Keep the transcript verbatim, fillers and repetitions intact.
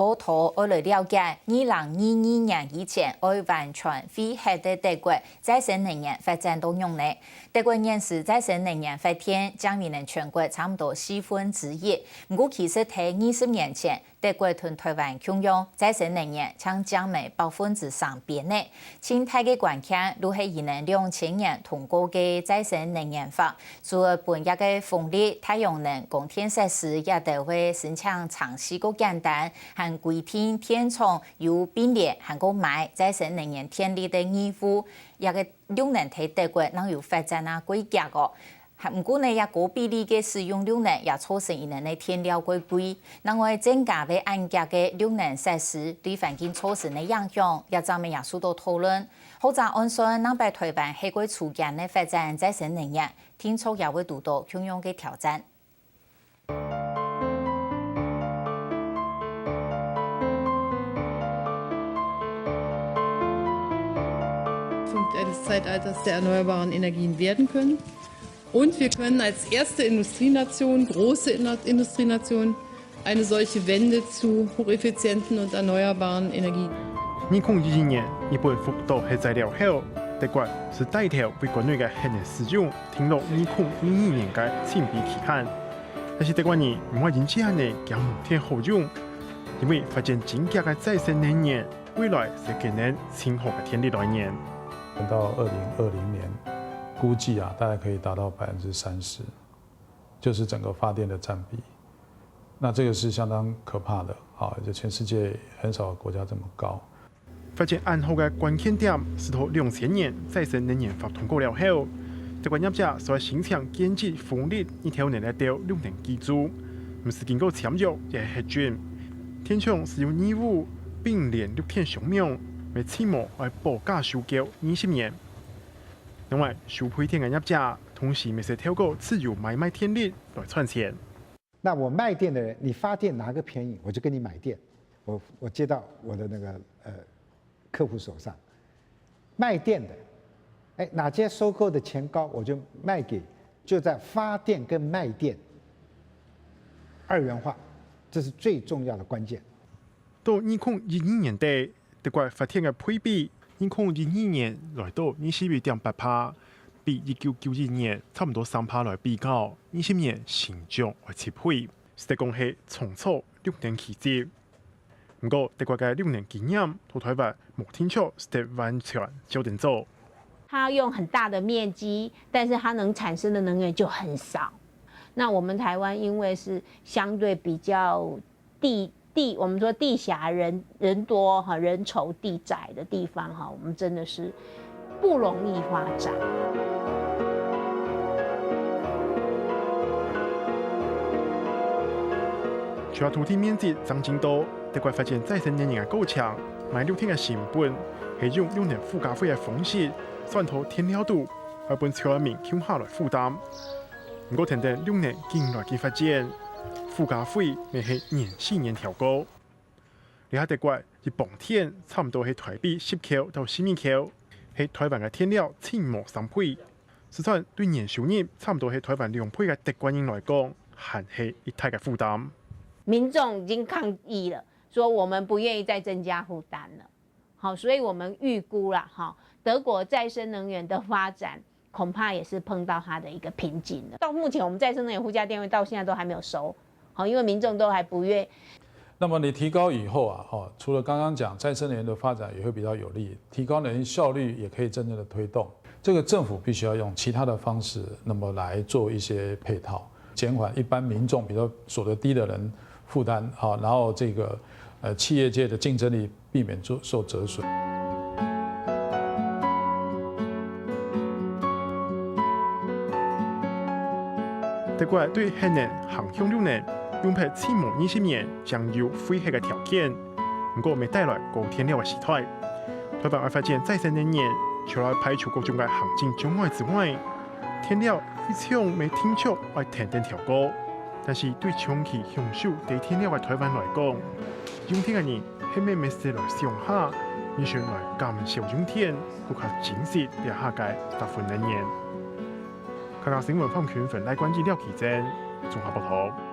報導愛來了解，二零二二年以前愛完全廢核个德國再生能源發展到仰呢？德國現時再生能源發電佔比全國差毋多四分之一，毋過其實在二十年前，德國同臺灣共樣，再生能源淨佔了百分之三邊呢。 盡大个關鍵就係二零兩千年通過个再生能源法，除了分這个風力、太陽能、光電設施這兜个申請程序較簡單，還規定電廠有併聯還過買再生能源電力个義務，這个綠能在德國正有發展啊較遽哦。 毋過呢，這高比例个使用綠能也造成佢等个電料較貴。另外，增加个恁遽个綠能設施對環境造成个影響，這正也受到討論。學者按算，另擺臺灣係較初間个發展再生能源，定著也會堵著共樣个挑戰。 Des Zeitalters der erneuerbaren Energien werden können. Und wir können als erste Industrienation, große Indu- Industrienation, eine solche Wende zu hocheffizienten und erneuerbaren Energien. 二零一一年，日本福島核災了後，德國就帶頭為國內个核能使用定落二零二二年个禁閉期限。但是德國人毋會因此恁呢驚無電好用，因為發展真遽个再生能源，未來係節能盡好个電力來源。到二零二零年，估計啊，大概可以達到百分之三十，就是整个发电的占比。那这个是相当可怕的，啊，就全世界很少有国家这么高。 發展恁好个關鍵點，係到兩千年再生能源法通過了後，德國業者就愛申請建置風力、日頭能个綠能機組，毋使經過簽約也核准。電廠就有義務併聯綠電商網，乜起碼愛保價收購二十年。另外，收配電个業者，同時乜係透過自由買賣電力來賺錢。 那我卖电的人，你发电哪个便宜，我就跟你买电。我我接到我的那个呃客户手上，卖电的，哎，哪家收购的钱高，我就卖给，就在发电跟卖电二元化，这是最重要的关键。到二零一二年底，德國發電个配比，二零一二年來到二十一點八趴，比一九九一年差毋多三趴來比較，二十年成長會七倍，實在講係創造綠能奇蹟。毋過，德國个綠能經驗，同臺灣無定著實在完全照等做。它用很大的面积，但是它能产生的能源就很少。那我们台湾因为是相对比较地地，我们说地狭人人多哈，人稠地窄的地方哈，我们真的是不容易发展。 除了土地面積爭真多，德國發展再生能源个過程，買綠電个成本，係用綠能附加費个方式算到電料肚，愛分全民共下來負擔。毋過，跈等綠能緊來緊發展，附加費乜係年時年調高。這下德國一磅電差毋多係臺幣十箍到十二箍，係臺灣个電料起碼三倍。 就算對年收入差毋多係臺灣兩倍个德國人來講，還係一大个負擔。民众已经抗议了，说我们不愿意再增加负担了。好，所以我们预估啦，哈，德国再生能源的发展恐怕也是碰到它的一个瓶颈了。到目前，我们再生能源附加电费到现在都还没有收，好，因为民众都还不愿 那么你提高以后啊，哦，除了刚刚讲再生能源的发展也会比较有利，提高能源效率也可以真正的推动。这个政府必须要用其他的方式，那么来做一些配套，减缓一般民众，比如说所得低的人负担，好，然后这个呃企业界的竞争力避免做受折损。 德國對核能行向綠能，用忒起碼二十年，正有廢核个條件，毋過乜帶來高電料个時代。臺灣愛發展再生能源，除了排除各種个行政障礙之外，電料一向乜定著愛跈等調高。但是對長期享受低電料个臺灣來講，用電个人係乜乜使來想下，你想來減少用電，更加珍惜這下个大份能源。 客家新聞范群芬、賴冠志、廖啟珍綜合報導。